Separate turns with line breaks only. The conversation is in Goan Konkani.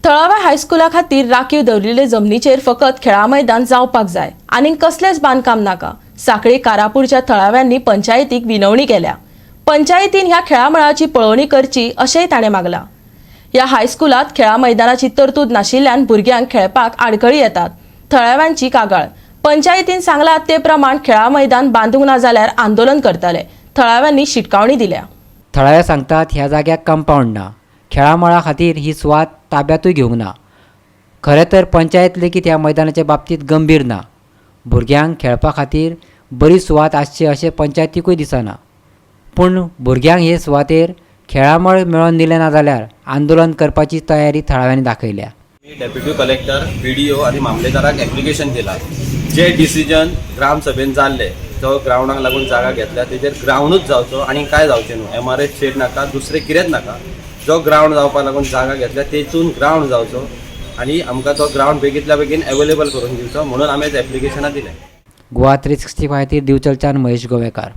थळाव्या हायस्कुला खातीर राखीव दवरिल्ले जमनीचेर फकत खेळां मैदान जावपाक जाय, आनीक कसलेंच बांदकाम नाका. सांखळी कारापूरच्या थळाव्यांनी पंचायतीक विनवणी केल्या. पंचायतीन ह्या खेळां मळाची पळोवणी करची अशेंय ताणें मागलां. ह्या हायस्कुलात खेळां मैदानाची तरतूद नाशिल्ल्यान भुरग्यांक खेळपाक आडखळी येतात. थळाव्यांची कागाळ. पंचायतीन सांगलां ते प्रमाण खेळां मैदान बांदूंक ना जाल्यार आंदोलन करतले. थळाव्यांनी शिटकावणी दिल्या.
थळावे सांगतात, ह्या जाग्याक कंपावंड ना. खेळामळा खातीर ही सुवात ताब्यांतूय घेवंक ना. खरें तर पंचायत लेगीत ह्या मैदानाच्या बाबतींत गंभीर ना. भुरग्यांक खेळपा खातीर बरी सुवात आसची अशें पंचायतीकूय दिसना. पूण भुरग्यांक हे सुवातेर खेळामळ मेळोवन दिलें ना जाल्यार आंदोलन करपाची तयारी थळाव्यांनी दाखयल्या.
मी डेप्युटी कलेक्टर, बीडीओ आनी मामलेदाराक एप्लिकेशन दिला. जे डिसिजन ग्रामसभेन जाल्ले, जो ग्रावंडाक लागून जागा घेतल्या, तेजेर ग्रावंडूच जावचो आनी काय जावचें न्हू. एमआरएफ शेड नाका, दुसरें कितेंच नाका. जो ग्रावंड जावपा लागून जागा घेतल्या, तेतून ग्रावंड जावचो आनी आमकां तो ग्रावंड बेगींतल्या बेगीन एवेलेबल करून दिवचो म्हणून आमी एप्लिकेशनां दिलें.
गोवा 365 खातीर दिवचलच्यान महेश गोवेकार.